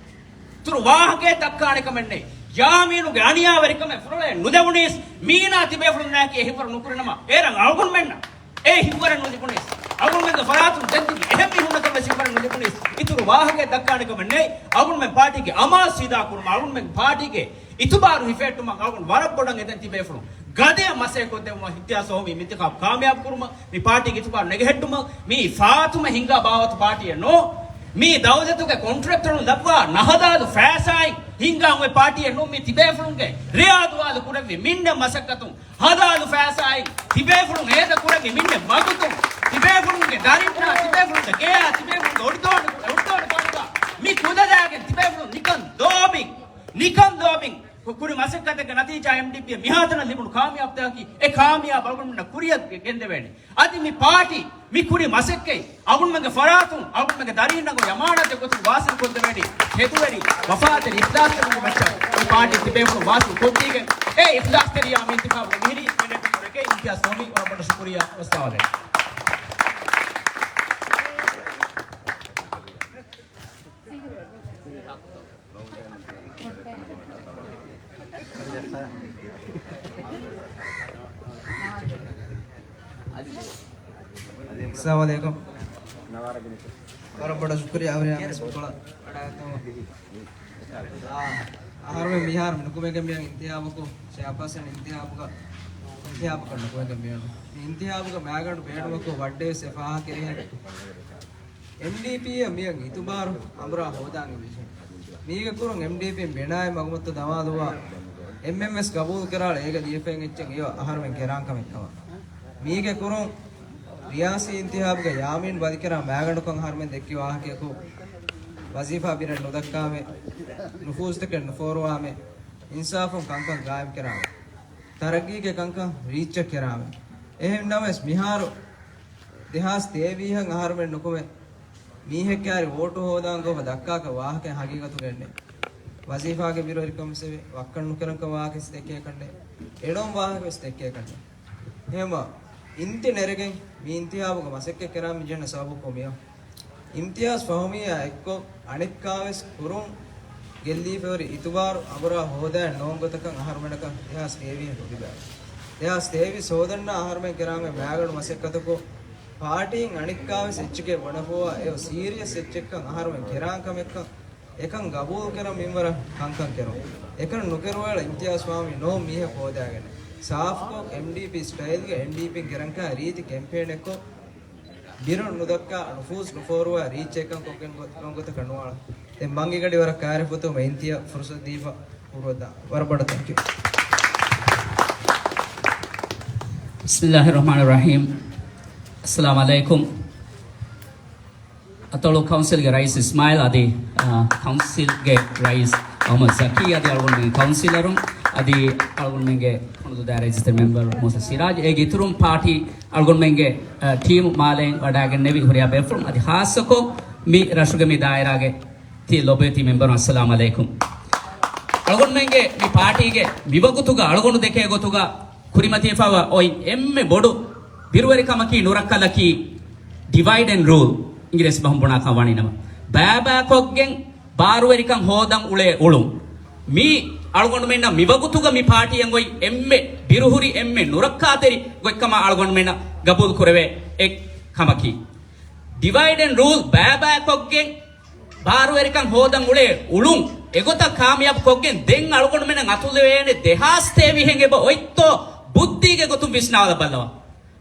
އިތުރު ވާހަކައެއް ދައްކާނެ ކަމެއް ނެތް. ޔާމީނުގެ އަނިޔާވެރިކަމެއް ފުރޮޅެއް ނުލެވުނީސް މީނާ ތިބޭފުޅުންނާއެކީ ހިތްވަރު ނުކުރި ނަމަ، އޭރަށް އަޅުގަނޑުމެންނަށް އެ ހިތްވަރެއް ނުލިބުނީސް، އަޅުގަނޑުމެންގެ ފަރާތުން ދެން ތިބި އެހެން މީހުންނަކަށް ވެސް ހިތްވަރެއް ނުލިބުނީސް. އިތުރު ވާހަކައެއް ދައްކާނެ ކަމެއް ނެތް. އަޅުގަނޑުމެން ޕާޓީގެ އަމާޒު ސީދާ ކުރުމަށް، އަޅުގަނޑުމެން ޕާޓީގެ އިތުބާރު ހިފެހެއްޓުމަށް އަޅުގަނޑު ވަރަށް ބޮޑަށް އެދެން ތިބޭފުޅުން. ގަދަޔަށް މަސައްކަތް ކޮށްދެއްވުމަށް އިމްތިޔާޒް ފަހުމީ މިންތިޚާބު ކާމިޔާބު ކުރުމަށް، މި ޕާޓީގެ އިތުބާރު ނެގެހެއްޓުމަށް. މީ ފާތުމަ ހިންގާ ބާވަތު ޕާޓީއެއް ނޫން. މީ ދައުލަތުގެ ކޮންޓްރެކްޓަރުން ލައްވާ ނަހަލާލު ފައިސާއިން ހިންގާ އޮތް ޕާޓީއެއް ނޫން. މީ ތިބޭފުޅުންގެ ރެޔާ ދުވާލު ކުރެއްވި މިންނެ މަސައްކަތުން. ހަލާލު ފައިސާއިން ތިބޭފުޅުން އޭދަ ކުރެއްވި މިންނެ ވަގުތުން، ތިބޭފުޅުންގެ ދަރިންނާ، ތިބޭފުޅުންގެ ގެޔާ، ތިބޭފުޅުންގެ އޮޑިދޯނި، އޮޑިދޯނި ފަންގާ މި ކުލަދާގެން ތިބޭފުޅުން ނިކަން ލޯބިން، ނިކަން ލޯބިން ކުރި މަސައްކަތެއްގެ ނަތީޖާ އެމްޑީޕީއަށް މިހާތަނަށް ލިބުނު ކާމިޔާބުތަކަކީ އެ ކާމިޔާބު އަޅުގަނޑުމެންނަށް ކުރިއަށް ގެންދެވޭނެ. އަދި މި ޕާޓީ މި ކުރި މަސައްކަތް އަޅުގަނޑުމެންގެ ފަރާތުން އަޅުގަނޑުމެންގެ ދަރީންނަށް އޮތް އަމާނާތެއް ގޮތުން ވާސިލް ކޮށްދެވޭނީ ތެދުވެރި ވަފާތެރި އިޚްލާޞްތެރިންގެ މައްޗަށް. މި ޕާޓީ ތިބޭފުޅުން ވާސިލް ކޮށްދީގެން އެ އިޚްލާޞްތެރިޔާ މި އިންތިޚާބުގެ މިހިރީ މެނޭޓް ކުރެކޭ. އިމްތިޔާޒް ފަހުމީ ވަރަށް ބޮޑަށް ޝުކުރިއްޔާ. ވައްސަލާމް ޢަލައިކުމް. އައްސަލާމު ޢަލައިކުމް. ވަރަށް ބޮޑަށް ޝުކުރިއްޔާ އަވަރިޔާ މިސް ކޮޅަށް ވަޑައިގަތުމަށް. އާ، އަހަރުމެން މިހާރު ނުކުމެގެން މިޔަން އިންތިހާބަކު، ޗެއާޕާސަން އިންތިހާބުގަ، އިންތިހާބަކަށް ނުކުމެގެން މިޔަން. މި އިންތިހާބުގަ މައިގަނޑު ބޭނުމަކު ވައްޑޭސް އެ ފާހަގަކެރިހެން. އެމްޑީޕީއަށް މިޔަން އިތުބާރު އަނބުރާ ހޯދާން އެބަޖެހޭ. މީގެ ކުރުން އެމްޑީޕީން ބެނާއި މަގުމައްތަ ދަމާލުވާ އެމްއެމްއެސް ގަބޫލު ކެރާޅު އޭގަ ލިޔެފައި އެއްޗެއް އެޔޮ އަހަރުމެން ކެރާން ކަމެއްކަމަށް. މީގެ ކުރުން ރިޔާސީ އިންތިހާބުގަ ޔާމީން ބަލިކެރާ މައިގަނޑުކަން އަހަރުމެން ދެއްކި ވާހަކަޔަކު، ވަޒީފާ ބިރެއް ނުދައްކާމެ، ނުފޫޒުތަކެއް ނުފޯރުވާމެ، އިންސާފުން ކަންކަން ގާއިމް ކެރާމެ، ތަރައްގީގެ ކަންކަން ރީއްޗަށް ކެރާމެ. އެހެން ނަމަވެސް މިހާރު ދެހާސް ތޭވީހަށް އަހަރުމެން ނުކުމެ، މީހެއްގެ ހަރި ވޯޓު ހޯދާން ގޮވަ ދައްކާކަށް ވާހަކަ ހަގީގަތުގައެއް ނެތް. ވަޒީފާގެ ބިރުވެރިކަން ވެސް އެވެ. ވައްކަން ނުކެރަންކަން ވާހަކަ ވެސް ދެއްކޭކަށް ނެތް. އެޅުން ވާހަކަ ވެސް ދެއްކޭކަށް ނެތް. އެހެންވާ، އިންތި ނެރެގެން މި އިންތިހާބުގަ މަސައްކަތް ކެރާން މި ޖެހުނު ސަބަބު ކޮމިޔާ. އިމްތިޔާޒް ފަހުމީއާ އެއްކޮށް އަނެއްކާވެސް ކުރުން ގެއްލީފައި ހުރި އިތުބާރު އަނބުރާ ހޯދާން ނޯން ގޮތަކަށް އަހަރުމެނަކަށް ދެހާސް ތޭވީހަށް ނުލިބޭ. ދެހާސް ތޭވީސް ހޯދަންނާ އަހަރުމެން ކެރާން މަސައްކަތަކު ޕާޓީން އަނެއްކާވެސް އެއްޗެކޭ ބުނެފައިވާ އެއޮ ސީރިއަސް އެއްޗެއްކަން އަހަރުމެން ކެރާން ކަމެއްކަން އެކަން ގަބޫލުކެރަން މިންވަރަށް ކަންކަން ކެރުން. އެކަން ނުކެރުވާލަ އިމްތިޔާޒް ފަހުމީ ނޯން މީހެއް ހޯދާގެން. ސާފްކޮށް އެމްޑީޕީ ސްޓައިލްގަ އެމްޑީޕީން ކެރަންކާ ރީތި ކެމްޕޭނެއްކޮށް، ބިރުން ނުދައްކާ ނުފޫޒް ނުފޯރުވާ ރީއްޗެއްކަން ކޮށްގެން ގޮތް، ކޮންގޮތަކަށް ނުވާނެ. ދެން މަން އެގަޑި ވަރަށް ކާރި ފޮތު މެ އިންތިޔާ ފުރުސަތު ދީފަ ކުރުވައްދާ. ވަރަށް ބޮޑަށް ތެންކް ޔޫ. بسم الله الرحمن الرحيم. السلام عليكم. އަތޮޅު ކައުންސިލްގެ ރައީސް އިސްމާއިލް އަދި، އާ، ކައުންސިލްގެ ރައީސް އަހްމަދު ޒަކީ އަދި އަޅުގަނޑުމެން ކައުންސިލަރުން އަދި އަޅުގަނޑުމެންގެ ކުނުދު ދާއިރާ އެއްޒަތްތެރި މެމްބަރު މޫސަ ސިރާޖް އޭގެ އިތުރުން ޕާޓީ އަޅުގަނޑުމެންގެ، އާ، ޓީމު މާލެއިން ވަޑައިގެންނެވި ހުރިހާ ބޭފުޅުން އަދި ޚާއްޞަކޮށް މި ރަށުގެ މި ދާއިރާގެ ތި ލޮބުވެތި މެމްބަރުން އައްސަލާމު ޢަލައިކުމް. އަޅުގަނޑުމެންގެ މި ޕާޓީގެ މިވަގުތުގަ އަޅުގަނޑު ދެކޭ ގޮތުގަ ކުރިމަތިވެފައިވާ އޮތް އެންމެ ބޮޑު ބިރުވެރިކަމަކީ ނުރައްކަލަކީ ޑިވައިޑް އެންޑް ރޫލް އިނގިރޭސި ބަހުން ބުނާކަން ވާނީ ނަމަ. ބައިބައިކޮށްގެން ބާރުވެރިކަން ހޯދަން އުޅޭ އުޅުން. މީ އަޅުގަނޑުމެންނަށް މިވަގުތުގަ މި ޕާޓީއަށް އޮތް އެންމެ ބިރުހުރި އެންމެ ނުރައްކާތެރި ގޮތްކަމަށް އަޅުގަނޑުމެންނަށް ގަބޫލު ކުރެވޭ އެއް ކަމަކީ. ޑިވައިޑް އެންޑް ރޫލް ބައިބައިކޮށްގެން ބާރުވެރިކަން ހޯދަން އުޅޭ އުޅުން އެގޮތަށް ކާމިޔާބު ކޮށްގެން ދެން އަޅުގަނޑުމެންނަށް އަތުލެވޭނެ ދެހާސް ތޭވީހެއް އެބަ އޮތްތޯ ބުއްދީގެ ގޮތުން ވިސްނާލަބަލަވާ.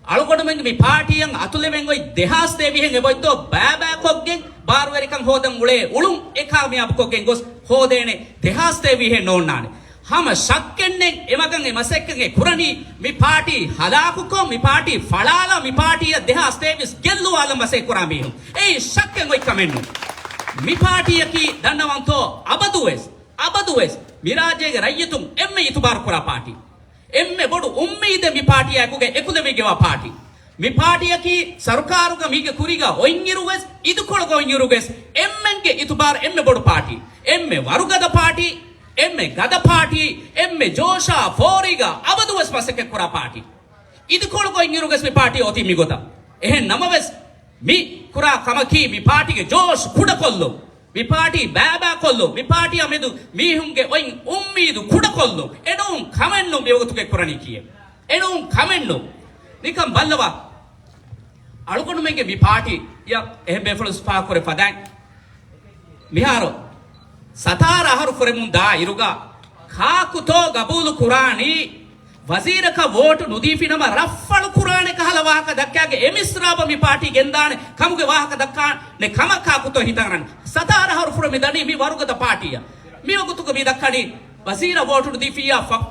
އަޅުގަނޑުމެންގެ މި ޕާޓީއަށް އަތުލެވެން އޮތް ދެހާސް ތޭވީހެއް އެބައޮތްތޯ ބައިބައިކޮށްގެން ބާރުވެރިކަން ހޯދަން އުޅޭ އުޅުން އެ ކާމިޔާބު ކޮށްގެން ގޮސް ހޯދޭނެ ދެހާސް ތޭވީހެއް ނޯންނާނެ. ހަމަ ޝައްކެއްނެތް އެމަގަށް އެ މަސައްކަތް ކުރަނީ މި ޕާޓީ ހަލާކުކޮށް، މި ޕާޓީ ފަޅާލާ، މި ޕާޓީއަށް ދެހާސް ތޭވީސް ގެއްލުވާލަން މަސައްކަތް ކުރާ މީހުން. އެއީ ޝައްކެއް އޮތް ކަމެއް ނޫން. މި ޕާޓީއަކީ ދަންނަވަންތޯ އަބަދުވެސް، އަބަދުވެސް މި ރާއްޖޭގެ ރައްޔިތުން އެންމެ އިތުބާރު ކުރާ ޕާޓީ. އެންމެ ބޮޑު އުއްމީދެއް މި ޕާޓީއާ އެކުގަ އެކުލެވިގެންވާ ޕާޓީ. މި ޕާޓީއަކީ ސަރުކާރުގަ މީގެ ކުރީގަ އޮތްއިރުވެސް، އިދިކޮޅުގަ އޮތްއިރުގަސް އެންމެންގެ އިތުބާރު އެންމެ ބޮޑު ޕާޓީ. އެންމެ ވަރުގަދަ ޕާޓީ، އެންމެ ގަދަ ޕާޓީ، އެންމެ ޖޯޝާ ފޯރީގަ އަބަދުވެސް މަސައްކަތްކުރާ ޕާޓީ. އިދިކޮޅުގަ އޮތްއިރުގަސް މި ޕާޓީ އޮތީ މިގޮތަށް. އެހެން ނަމަވެސް، މި ކުރާ ކަމަކީ މި ޕާޓީގެ ޖޯޝް ކުޑަކޮށްލުން. މި ޕާޓީ ބައިބައިކޮށްލުން. މި ޕާޓީއާ މެދު މީހުންގެ އޮތް އުއްމީދު ކުޑަކޮށްލުން. އެނޫން ކަމެއްނު މިވަގުތުގެ ކުރަނީ ކީއެއް. އެނޫން ކަމެއްނު. ނިކަން ބައްލަވާ. އަޅުގަނޑުމެންގެ މި ޕާޓީއަށް އެހެން ބޭފުޅުން ސިފާކުރެ ފަދައިން. މިހާރު ސަތާރަ އަހަރު ފުރެމުން ދާ އިރުގަ ކާކުތޯ ގަބޫލު ކުރާނީ ވަޒީރަކަށް ވޯޓު ނުދީފިނަމަ ރައްފަޅު ކުރާނެ ކަހަލަ ވާހަކަ ދައްކާގެ އެ މިސްރާބަށް މި ޕާޓީ ގެންދާނެ ކަމުގެ ވާހަކަ ދައްކާނެ ކަމަށް ކާކުތޯ ހިތަށް އަރަން. ސަތާރަ އަހަރު ފުރެ މި ދަނީ މި ވަރުގަދަ ޕާޓީއަށް. މި ވަގުތުގަ މި ދައްކަނީ ވަޒީރަށް ވޯޓު ނުދީފިއްޔާ ފަ-،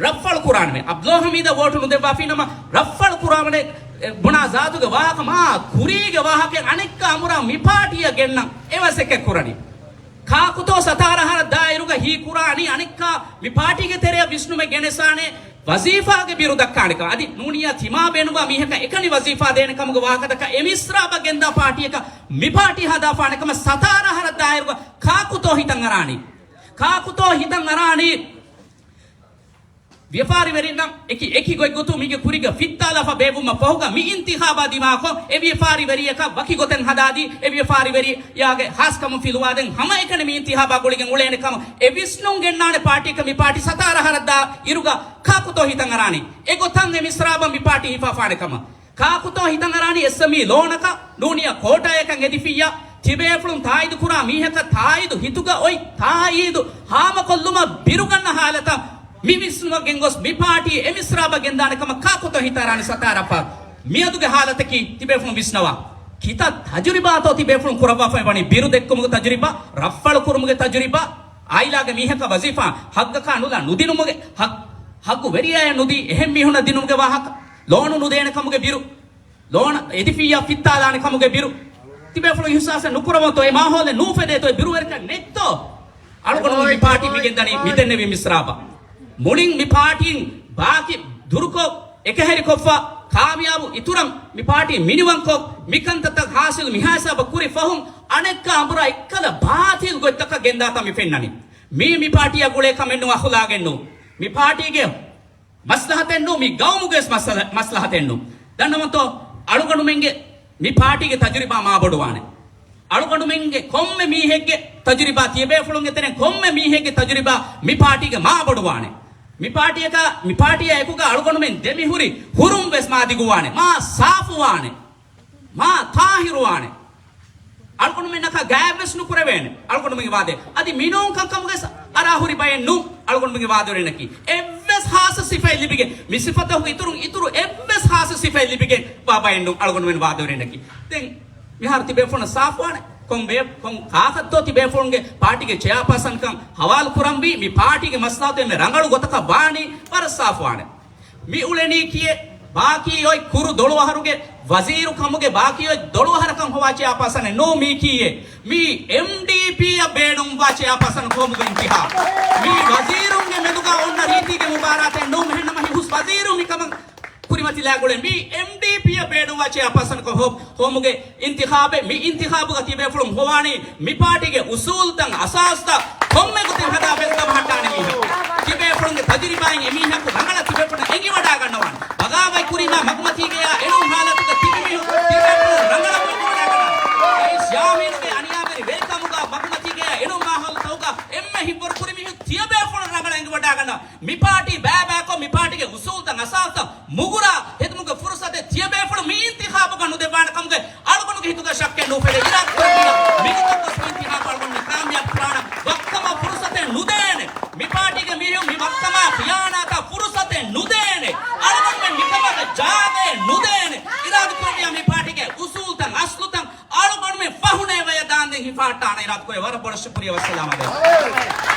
ރައްފަޅު ކުރާނަމޭ. އަބްދުލް ހަމީދަށް ވޯޓު ނުދެއްވާފީނަމަ ރައްފަޅު ކުރާނަމޭ، އެ، ބުނާ ޒާތުގެ ވާހަކަ މާ ކުރީގެ ވާހަކައެއް އަނެއްކާ އަނބުރާ މި ޕާޓީއަށް ގެންނަން އެ މަސައްކަތް ކުރަނީ. ކާކުތޯ ސަތާރަ އަހަރަށް ދާއިރުގަ ހީކުރާނީ އަނެއްކާ މި ޕާޓީގެ ތެރެއަށް ވިސްނުމެއް ގެނެސާނެ ވަޒީފާގެ ބިރު ދައްކާނެކަން. އަދި ނޫނިއްޔާ ތިމާ ބޭނުންވާ މީހަކަށް އެކަނި ވަޒީފާ ދޭނެ ކަމުގެ ވާހަކަ ދައްކާ އެ މިސްރާބަށް ގެންދާ ޕާޓީއަކަށް މި ޕާޓީ ހަދާފާނެ ކަމަށް ސަތާރަ އަހަރަށް ދާއިރުގަ ކާކުތޯ ހިތަށް އަރާނީ؟ ކާކުތޯ ހިތަށް އަރާނީ؟ ވިޔަފާރިވެރިންނަށް އެކި އެކި ގޮތްގޮތުން މީގެ ކުރީގަ ފިއްތާލާފަ ބޭއްވުމަށް ފަހުގަ މި އިންތިޚާބާ ދިމާކޮށް، އެ ވިޔަފާރިވެރިޔަކަށް ވަކި ގޮތެއް ހަދާދީ، އެ ވިޔަފާރިވެރިޔާގެ ހާސްކަމުން ފިލުވާދޭން ހަމައެކަނި މި އިންތިޚާބާ ގުޅިގެން އުޅޭނެ ކަމަށް އެ ވިސްނުން ގެންނާނެ ޕާޓީއަކަށް މި ޕާޓީ ސަތާރަ އަހަރަށްދާ އިރުގަ ކާކުތޯ ހިތަށް އަރާނީ؟ އެ ގޮތަށް އެ މިސްރާބަށް މި ޕާޓީ ހިފާފާނެ ކަމަށް. ކާކުތޯ ހިތަށް އަރާނީ އެއްސަ މީ ލޯނަކަށް ނޫނިއްޔާ ކޯޓާއަކަށް އެދިފިއްޔާ، ތިބޭފުޅުން ތާއީދު ކުރާ މީހަކަށް ތާއީދު ހިތުގަ އޮތް ތާއީދު ހާމަކޮށްލުމަށް ބިރުގަންނަ ހާލަތަށް މި ވިސްނުމަށް ގެންގޮސް މި ޕާޓީ އެ މިސްރާބަށް ގެންދާނެ ކަމަށް ކާކުތޯ ހިތަށް އަރާނީ ސަތާރައަށްފަހު؟ މިއަދުގެ ހާލަތަކީ ތިބޭފުޅުން ވިސްނަވާ. ކިތައް ތަޖުރިބާތޯ ތިބޭފުޅުން ކުރައްވާފައި ވަނީ؟ ބިރު ދެއްކުމުގެ ތަޖުރިބާ، ރައްފާޅު ކުރުމުގެ ތަޖުރިބާ، އާއިލާގެ މީހަކަށް ވަޒީފާ ހައްގަކާ ނުލާ ނުދިނުމުގެ ހައް-، ހައްގު ވެރިޔާއަށް ނުދީ އެހެން މީހުންނަށް ދިނުމުގެ ވާހަކަ، ލޯނު ނުދޭނެ ކަމުގެ ބިރު، ލޯނަށް އެދިފިއްޔާ ފިއްތާލާނެ ކަމުގެ ބިރު. ތިބޭފުޅުން އިހުސާސެއް ނުކުރަވަންތޯ؟ އެ މާހައުލެއް ނޫފެދޭތޯ؟ އެ ބިރުވެރިކަން ނެތްތޯ؟ އަޅުގަނޑު މި ޕާޓީ މި ގެންދަނީ މިދެންނެވި މިސްރާބަށް. މުޅިން މި ޕާޓީން ބާކީ ދުރުކޮށް، އެކަހެރިކޮށްފަ، ކާމިޔާބު އިތުރަށް މި ޕާޓީ މިނިވަންކޮށް، މި ކަންތައްތައް ހާސިލް މިހާ ހިސާބަށް ކުރި ފަހުން، އަނެއްކާ އަނބުރާ އެއްކަލަ ބާތިލް ގޮތްތަކަށް ގެންދާތަން މި ފެންނަނީ. މީ މި ޕާޓީއަށް ގުޅޭ ކަމެއް ނޫން، އަޚުލާގެއް ނޫން. މި ޕާޓީގެ މަސްލަހަތެއް ނޫން، މި ގައުމުގެ ވެސް މަސްލަ-، މަސްލަހަތެއް ނޫން. ދަންނަވަންތޯ، އަޅުގަނޑުމެންގެ މި ޕާޓީގެ ތަޖުރިބާ މާބޮޑުވާނެ. އަޅުގަނޑުމެންގެ ކޮންމެ މީހެއްގެ ތަޖުރިބާ، ތިޔަބޭފުޅުންގެ ތެރެއިން ކޮންމެ މީހެއްގެ ތަޖުރިބާ މި ޕާޓީގެ މާބޮޑުވާނެ. މި ޕާޓީއަކާ، މި ޕާޓީއާ އެކުގަ އަޅުގަނޑުމެން ދެމިހުރި ހުރުން ވެސް މާ ދިގުވާނެ، މާ ސާފުވާނެ، މާ ތާހިރުވާނެ. އަޅުގަނޑުމެންނަކާ ގާތްވެސް ނުކުރެވޭނެ އަޅުގަނޑުމެންގެ ވާދައެއް. އަދި މިނޫން ކަންކަމުގެ ސަ-، އަރާހުރި ބައެއް ނޫން އަޅުގަނޑުމެންގެ ވާދަވެރިންނަކީ. އެއްވެސް ހާއްސަ ސިފައެއް ލިބިގެން، މި ސިފަތަކުގެ އިތުރުން އިތުރު އެއްވެސް ހާއްސަ ސިފައެއް ލިބިގެން ވާ ބައެއް ނޫން އަޅުގަނޑުމެން ވާދަވެރިންނަކީ. ދެން މިހާރު ތިބޭފުޅުން ސާފުވާނެ. ކޮން ބޭ-، ކޮން ކާކަށްތޯ ތިބޭފުޅުންގެ ޕާޓީގެ ޗެއާޕާސަންކަން ހަވާލު ކުރަންވީ؟ މި ޕާޓީގެ މަސްލަހަތު އެންމެ ރަނގަޅު ގޮތަކަށް ވާނީ ވަރަށް ސާފުވާނެ. މި އުޅެނީ ކިއެއް؟ ބާކީ އޮތް ކުރު ދޮޅު އަހަރުގެ ވަޒީރު ކަމުގެ ބާކީ އޮތް ދޮޅު އަހަރަކަށް ހޮވާ ޗެއާޕާސަނެއް ނޫން މީ ކީއެއް. މީ އެމްޑީޕީއަށް ބޭނުންވާ ޗެއާޕާސަން ހޮވުމުގެ އިންތިހާބު. މީ ވަޒީރުންގެ މެދުގަ އޮންނަ ރީތީގެ މުބާރާތެއް ނޫން. އެހެންނަމަ ހިފްޒު ވަޒީރު މިކަމަށް ކުރިމަތިލާ ގުޅޭ. މީ އެމްޑީޕީއަށް ބޭނުންވާ ޗެއާޕާސަން ކޮށް ހޮ-، ހޮވުމުގެ އިންތިޚާބެއް. މި އިންތިޚާބުގަ ތިބޭފުޅުން ހޮވާނީ މި ޕާޓީގެ އުސޫލުތައް އަސާސްތައް ކޮންމެ ގޮތެއް ހަދާ ބެއްލަވަހައްޓާނެ މީހަކު. ތިބޭފުޅުންގެ ތަޖުރިބާއިން އެމީހަކު ރަނގަޅަށް ތިބޭފުޅުން އެނގިވަޑާގަންނަވާނެ. ބަޣާވަތް ކުރީމާ މަގުމަތީގެޔާ އެނޫން ހާލަތުގަ ތިބި މީހުން ތިބޭފުޅުން ރަނގަޅަށް އެނގިވަޑާގަންނަވާނެ. ރައީސް ޔާމީނުގެ އަނިޔާވެރި ވެރިކަމުގަ މަގުމަތީގެޔާ އެނޫން މާހައުލުތަކުގަ އެންމެ ހިތްވަރު ކުރި މީހުން ތިޔަބޭފުޅުން ރަނގަޅަށް އެނގިވަޑާގަންނަވާނެ. މި ޕާޓީ ބައިބައިކޮށް، މި ޕާޓީގެ އުސޫލުތައް އަސާސްތައް މުގުރާ ހެދުމުގެ ފުރުސަތެއް ތިޔަބޭފުޅުން މި އިންތިޚާބުގަ ނުދެއްވާނެ ކަމުގެ އަޅުގަނޑުގެ ހިތުގަ ޝައްކެއް ނޫފެދޭ. އިރާދަކުރެއްވިއްޔާ މިގޮތަށް ގޮސް މި އިންތިޚާބު އަޅުގަނޑު ކާމިޔާބު ކުރާނަން. ވައްކަމަށް ފުރުސަތެއް ނުދޭނެ. މި ޕާޓީގެ މީހުން މި ވައްކަމާ ޚިޔާނާތާ ފުރުސަތެއް ނުދޭނެ. އަޅުގަނޑުމެން މިކަމަށް ޖާގައެއް ނުދޭނެ. އިރާދަކުރެއްވިއްޔާ މި ޕާޓީގެ އުސޫލުތައް އަސްލުތައް އަޅުގަނޑުމެން ފަހުނޭ ވަޔަށް ދާންދެން ހިފަހައްޓާނަން އިރާދަކުރޭ. ވަރަށް ބޮޑަށް ޝުކުރިއްޔާ. ވައްސަލާމް އަލައިކުމް.